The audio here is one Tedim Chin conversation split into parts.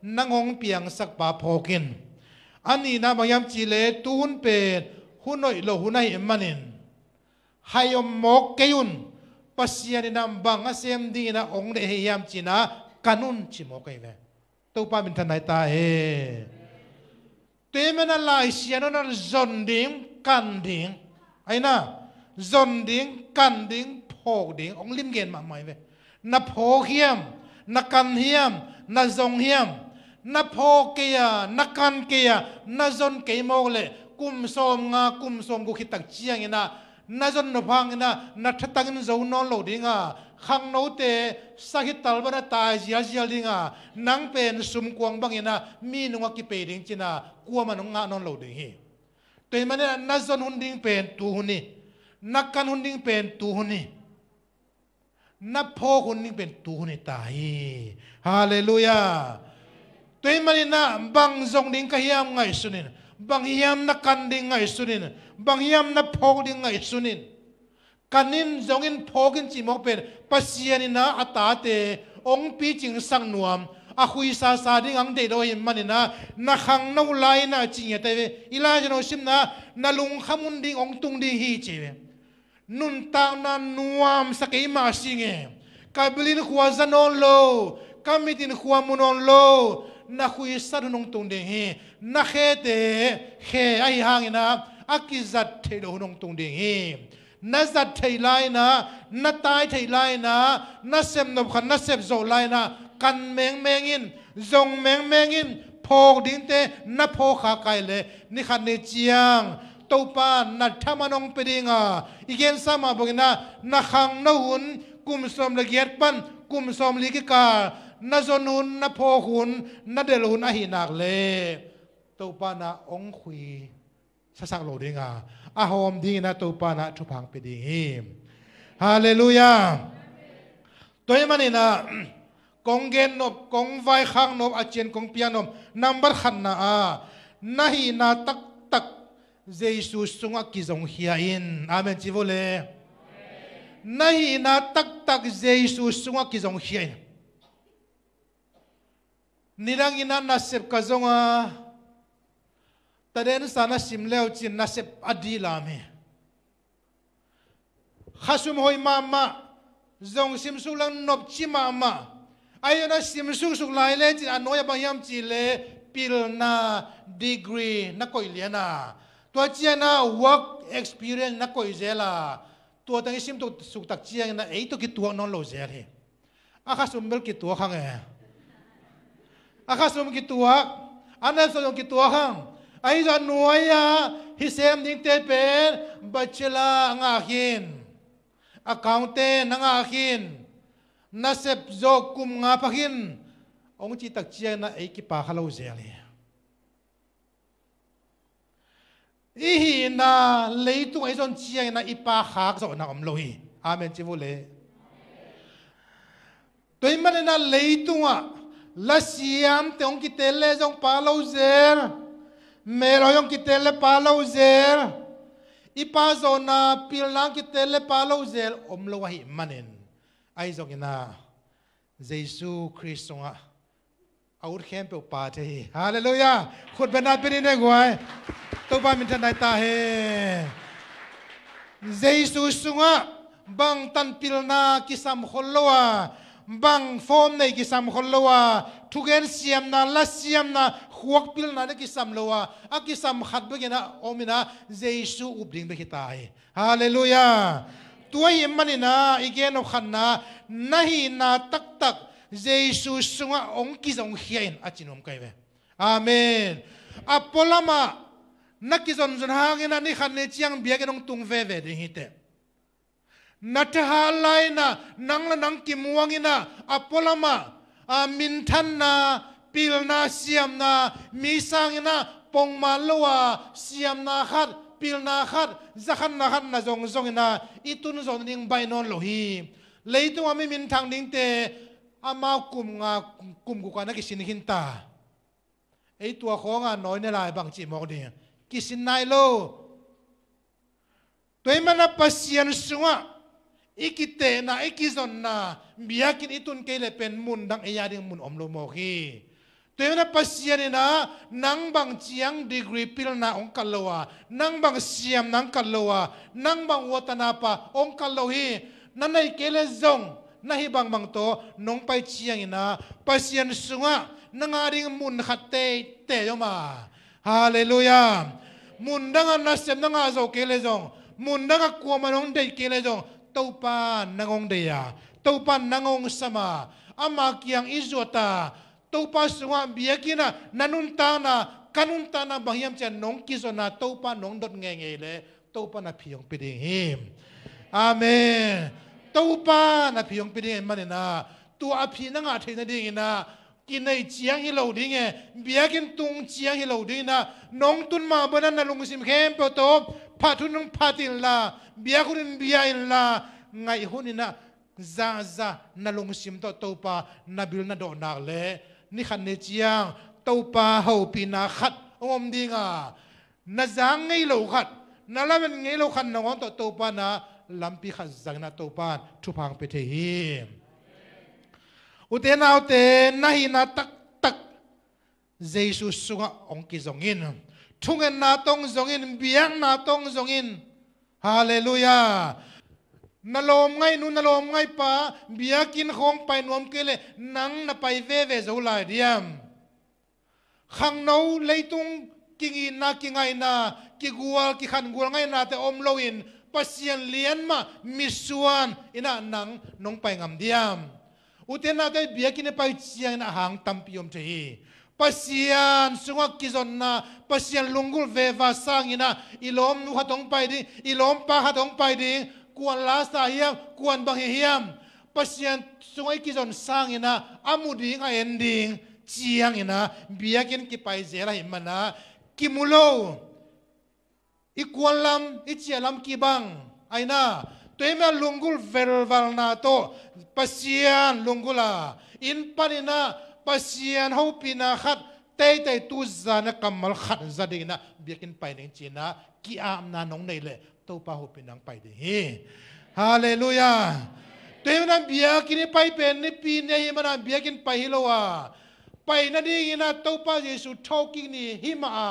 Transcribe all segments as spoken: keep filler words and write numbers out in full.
nang hong piangsak pa phawk in. A nihna bang hiam cih leh tuhun pen hun hoih lo hun ahih manin, hai om mawk kei un. Pasian in ah bang a sem dingin ah hong deih hiam ci-in ah kan un ci mawk ahi ve. Topa minthanna hi ta hen. Tua ahih manin ah Lai Siangtho in ah zon ding, kan ding, ahi na, zon ding, kan ding, phawk ding hong limgen mahmah hi ve. Na phawk hiam, na kan hiam, na zong hiam? Na phawk kei a, na kan kei a, na zon kei mawk leh kum sawmnga, kum sawmguk khit tak ciangin ah na zon nop hangin ah na thatangin zo nawn lo ding a, khangnote sakhi tal bangin ah tai zialzial ding a, nang pen sumkuang bangin ah mi nungah kipei ding ci-in ah kuamah in hong ngah nawn lo ding hi. Tua ahih manin ah na zon hun ding pen tuhun hi. Na kan hun ding pen tuhun hi. Na phawk hun ding pen tuhun hi ta hi. Halleluiah. Tua ahih manin ah bang zong ding ka hiam ngaihsun in. Bang hiam na kan ding ngaihsun in. Bang hiam na phawk ding ngaihsun in. Kan in, zong in, phawk in cih mawk pen Pasian in ah a tate hong picingsak nuam, a khuisasa ding a hong deih lo ahih manin ah na khangno lai-in ah ci ngiat ahi ve. I Lai Siangtho simna, na lungkham hun ding hong tung ding hi ci ve. Nuntakna nuamsa kei mah si nge, ka bil in khua za nawn lo, ka mit in khua mu nawn lo, na khuisat hun hong tung ding hi. Na khete khe ahi hangin ah a kizat theih loh hun hong tung ding hi. Na zat theih lai-in ah, na tai theih lai-in ah, na sepnop khat na sep zawh lai-in ah kan mengmeng in, zong mengmeng in. Phawk dingte na phawk kha kei leh ni khat ni ciang Topa na thaman hong pia ding a, i gensa mah bangin ah na khangno hun, kum sawm le giat pan kum sawmli kikal na zon hun, na phawk hun, na delh hun ahih nak leh Topa in ah hong khui sasak lo ding a, a hawm dingin ah Topa in ah thupha hong pia ding hi. Halleluiah. Tua ahih manin ah kong gen nop, kong vaikhak nop, a ciang kong piak nop, nambat khatna ah na hihna taktak Jesu sungah kizongkhia in. Amen ci vo le. Na hihna taktak Jesu sungah kizongkhia in. Nidangin ah nasep ka zong a, tadensa na sim le uh cin nasep a dilam hi. Khasum hoih mahmah, zong simsuk lang nopci mahmah. Ahi zongin ah simsuksuk lai le cin a nuai ah bang hiam cih leh pilna degree na koih lian a, tua ciangin ah work experience na koih zel a, tua teng i simsuk tak ciangin ah ei tawh kituak nawn lo zel hi. A khasum bel kituak hang e. A khasum kituak, a nasep zong kituak hang. Ahi zong a nuai-ah hih sem dingte pen bachelor a ngah khin, accountant a ngah khin, nasep zawh kum nga pha khin, hong cih tak ciangin ah ei kipak kha lo zel hi. I hihna leitungah i zon ciangin ah i pak khak zawhna om lo hi. Amen ci vo le. Tua ahih manin ah leitungah lasiamte hong kitel le zong pak lo zel, melhoih hong kitel le pak lo zel, i pak zawhna pilna hong kitel le pak lo zel om lo ahih manin, ahi zongin ah Jesu Khrist sungah a ut khempeuh pa thei hi. Halleluiah. Khut bengna pia ni ne guai. Topa minthanna hi ta hen. Jesu sungah bang tan pilna kisam khol lo a, bang form nei kisam khol lo a, thugen siamna, lasiamna, khuak pilna na kisam lo a, a kisam khat bekin ah om in ah Jesu up ding bek hi ta hi. Halleluiah. Tua ahih manin ah i gen nop khatna, na hihna taktak Jesu sungah hong kizongkhia in a ci nuam ka hi ve. Amen. A pualamah na kizonzon hangin ah ni khat ni ciang biakinn hong tung veve ding hi teh. Na thahat lai-in ah nang le nang kimuang in ah a pualamah a minthanna, pilna, siamna, mi sangin ah pongman lo a, siamna khat, pilna khat, zakhatna khat na zongzong in ah i tun zawh nading baih nawn lo hi. Leitungah mi minthang dingte amau kum nga, kum guk ah na kisin khin ta. Ei tua khawng a nawi ne lai bang cih mawk ding, kisin nai lo. Tua ahih manin ah Pasian sungah i kitehna, i kizonna, biakinn i tun kei leh pen mun dang ei a ding mun om lo mawk hi. Tua hi manin ah Pasian in ah nang bang ciang degree pilna hong kalh lo a, nang bang siamna hong kalh lo a, nang bang uatana pa hong kalh lo hi. Na neih kei leh zong na hih bangbang tawh nong pai ciangin ah Pasian sungah nang a ding mun khat teitei om a. Halleluiah. Mun dangah nasem na ngah zo kei leh zong, mun dangah kuamah nong deih kei leh zong, Topa nang hong deih a, Topa nang hong sam a, ama kiang i zuat a, Topa sungah biakinn ah na nuntakna, ka nuntakna bang hiam ci-a nong kizon a, Topa nong dot ngeingei leh Topa in a phi hong pia ding hi. Amen. Topa in a phi hong pia ding ahih manin ah tua a phi na ngah theih nadingin ah kinei ciang hi lo ding e, biakinn tung ciang hi lo dingin ah nong tun mah bangin ah na lungsim khempeuh tawh phat hunin phat inla, biak hunin bia inla, ngaih hunin ah zahzah na lungsim tawh Topa na bil na dawh nak leh ni khat ni ciang Topa hopihna khat hong om ding a, na zang ngei lo khat, na lamen ngei lo khat nangawn tawh Topa in ah lampi khat zangin ah Topa in thupha hong pia thei hi. Ute naute, na hihna taktak Jesu sungah hong kizong in, thungetna tawh hong zong in, biakna tawh hong zong in. Halleluiah. Na lawmngaihnu, na lawmngaihpa biakinn khawng pai nuam kei leh nang na pai veve zo lai diam? Khangno, leitung kingitna, kingaihna, kigual, kikhangual ngaihnate om loin Pasian lian mah misuan in ah nang nong pai ngam diam? Ute naute, biakinn i pai ciangin ah hang tampi om thei hi. Pasian sungah kizonna, Pasian lunggulh veve sangin ah i lawmnu khat hong pai ding, i lawmpa khat hong pai ding, kuan la sa hiam, kuan bang hi hiam, Pasian sungah i kizon sangin ah a mu ding, a en ding ciangin ah biakinn kipai zel ahih manin ah kimu lo. I kuan lam, i ciah lam kibang. Ahi na, tua hi mah lunggulh velvalna tawh Pasian lunggulh a, inn panin ah Pasian hopihna khat teitei, tu zan ah kammal khat za dingin ah biakinn pai ning ci-in ah ki-apna nong neih leh Topa hopihna hong pai ding hi. Halleluiah. Tua hi manin ah biakinn i pai pen Nipi ni ahih manin ah biakinn pai hi lo a, pai nadingin ah Topa Jesu thawhkik ni hi mah a,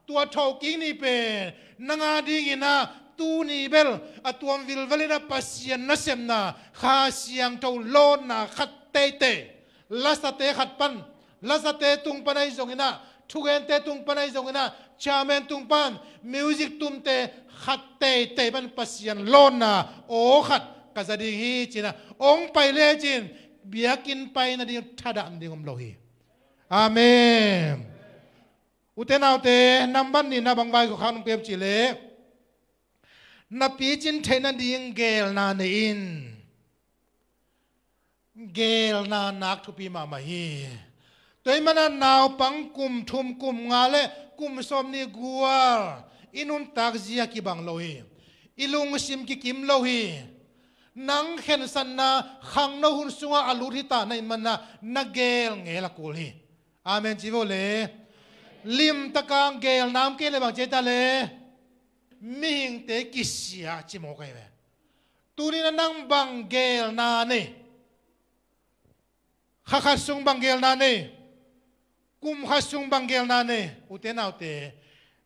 tua thawhkik ni pen nang a dingin ah tuni bel a tuam vilvelin ah Pasian nasepna, Kha Siangtho lawnna khat teitei, lasate khat pan, lasate tung pan ahi zongin ah, thugente tung pan ahi zongin ah, chairman tung pan, music tumte khat teitei pan Pasian lawnna aw khat ka za ding hi ci-in ah hong pai lecin biakinn pai nading thadah ding om lo hi. Amen. Ute naute, nambat nihna bang vai khuakhak nong piak hiam cih leh, na picin theih nading geelna nei in. Geelna nak thupi mahmah hi. Tua hi manin ah naupang kum thum, kum nga le kum sawm nih gual i nuntak zia kibang lo hi. I lungsim kikim lo hi. Nang khensatna khangno hun sungah a lut hi ta na hih manin ah na geel ngel a kul hi. Amen ci vo le. Limtakin geelna om kei leh bang ci ta le, mihingte kisia ci mawk ahi ve. Tuni-in ah nang bang geelna nei? Kha khat sung bang geelna nei? Kum khat sung bang geelna nei? Ute naute,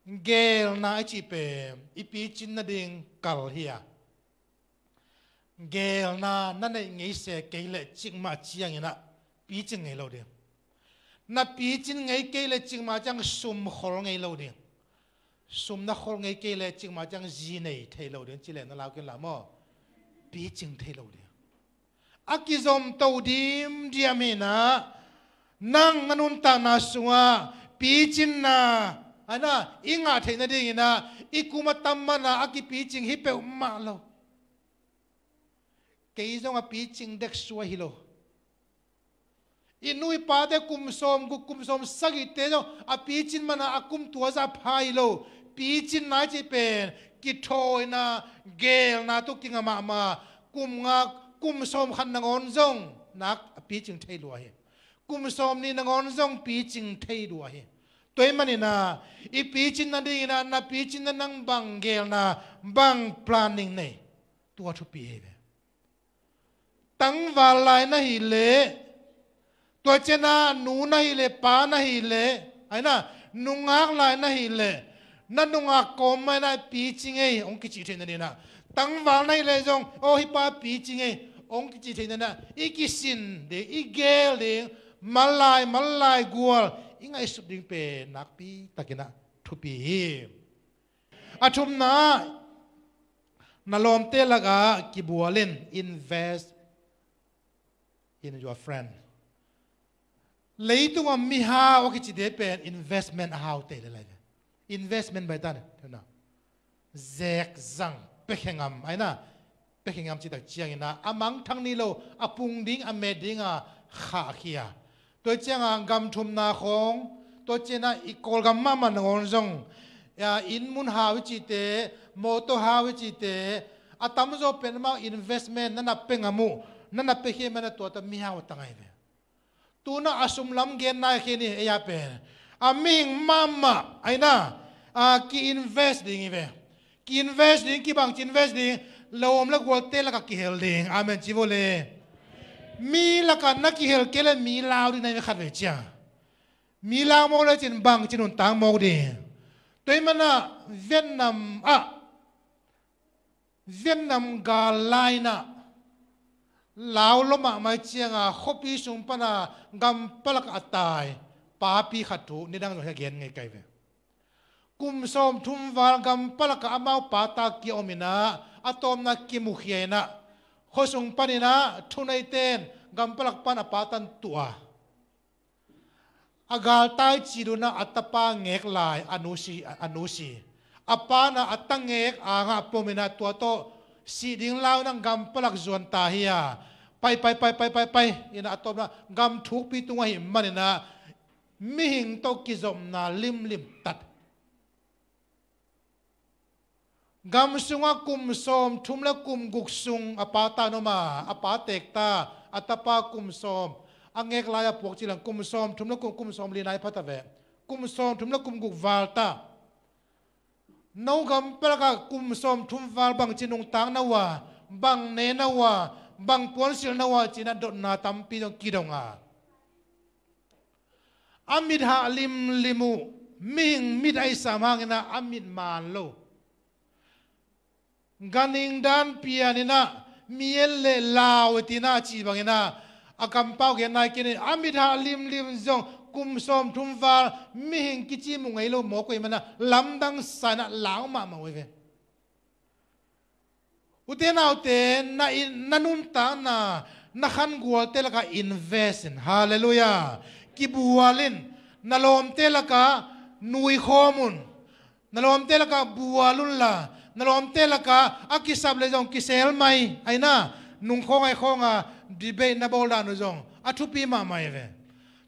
geelna i cih pen i picin nading kal hi a, geelna na neih ngei se kei leh cikmah ciangin ah picing ngei lo ding. Na picin ngei kei leh cikmah ciang sum khol ngei lo ding. Sum na khol ngei kei leh cikmah ciang zi nei thei lo ding. Ci leh na lau kei in la maw? Picing thei lo ding. A kizom to dimdiam hi-in ah, nang na nuntakna sungah picinna, ahi na, i ngah theih nadingin ah i kum a tam manin ah a kipicing hi peuhmah lo. Kei zong a picing dek suak hi lo. I nu i pate kum sawm guk, kum sawm sagihte zong a picin manin ah a kum tua zah pha hi lo. Picinna i cih pen kithawina, geelna tawh kingah mahmah. Kum nga, kum sawm khat nangawn zong nak a picing thei lua hi. Kum sawm nih nangawn zong picing thei lua hi. Tua hi manin ah i picin nadingin ah na picin ah nang bang geelna, bang planning nei, tua thupi hi ve. Tangval lai na hih leh Tua ciangin ah nu na hih leh, pa na hih leh, ahi na, nungak lai na hih leh, na nungak kawm mah in ah picing ei hong kici thei nading in ah, tangval na hih leh zong, aw, hih pa picing ei hong kici thei nading in ah, i kisin ding, i geel ding, manlai, manlai gual i ngaihsut ding pen nakpi takin ah thupi hi. A thumna ah, na lawmte lakah kibual in, invest in your friend. Leitung a mihau a kicite pen investment a hau tei lel lai ve. Investment bai ta ne, thena. Zek zang, pekhe ngam, ahi na. Pekhe ngam cih tak ciangin ah, a mangthang ni lo, a pung ding, a met ding a khahkhia. Tua ciangin ah gam thumna khawng, tua ciangin ah i Kawlgam mahmah nangawn zong, ya, inn mun hau i cihte, mawtaw hau i cihte, a tamzaw pen amau investment na na pia ngam uh, na na piakhia manin ah tua tawh mihau a tang ahi ve. Tu-in ah a sum lam gen nai khin hi, ei a pen a mihing mahmah, ahi na, a ki-invest ding hi ve. Ki-invest ding, kibang ci invest ding, lawm le gualte lakah kihel ding. Amen ci vo le. Mi lakah na kihel kei leh mi lau ding na hi ve, khatvei ciang. Mi lau mawk lecin bang ci nuntak mawk ding. Tua ahih manin ah Vietnam ah, Vietnam gal lai-in ah lau lua mahmah ciangin ah khuapi sung panin ah gam palak a tai papi khat thu nidang zong hi a gen ngei kai ve. Kum sawmthum val gam palak ah amau pa ta kia om in ah, a tawpna kimukhia in ah, khuasung panin ah thuneite in gam palak pan a pa tan tuah a, a galtai cil un ah a tapa ngek lai a nusia, a nusia. A pa in ah a ta ngek angah pom in ah tua tawh sih ding lau in ah gam palak zuan ta hi a, pai, pai, pai, pai, pai, pai in ah a tawpna gam thukpi tung ahih manin ah mihing tawh kizopna limlim tat. Gam sungah kum sawmthum le kum guk sung a pa ta in om a, a pa teek ta, a tapa kum sawm, a ngek lai a puak cil in kum sawmthum le kum, kum sawmli nai pha ta ve. Kum sawmthum le kum guk val ta. No gam palak ah kum sawmthum val bang ci nungtak na uh a, bang ne na uh a, bang puansilh na uh a ci-in ah dotna tampi zong kidong a, a mit hah limlim uh, mihing mit ahih sam hangin ah a mit man lo. Ganhing dan pian in ah, mi en leh lau e ci-in ah, a cih bangin ah, a kampau gen nai kei ni, a mit hah limlim zong kum sawmthum val mihing kici mu ngei lo mawk uh ahih manin ah lamdang sa in ah lau mahmah uh hi ve. Ute naute, na inn, na nuntakna, na khan gualte lakah invest in. Halleluiah. Kibual in, na lawmte lakah nui khawm un. Na lawmte lakah bual unla, na lawmte lakah a kisap leh zong kisel mai, ahi na, nung khawng ai khawng a debate na bawl dan uh zong a thupi mahmah hi ve.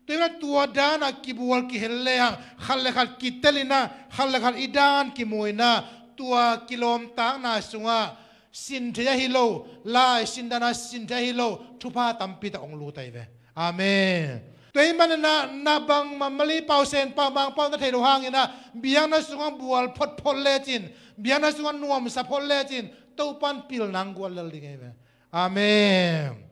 Tua ahih manin tua dan a kibual kihel lehang, khat le khat kitel in ah, khat le khat i dan kimu in ah, tua kilawmtatna sungah sin thei ahi lo, lai sin dan a sin thei ahi lo thupha tampi tak hong lut ahi ve. Amen. Tua ahih manin ah, na bangmah Mali pau, Sen pau, Mang pau na thei loh hangin ah, biakna sungah bual photphot lecin, biakna sungah nuamsa phot lecin, Topa'n pilna hong guan lel ding ahi ve. Amen.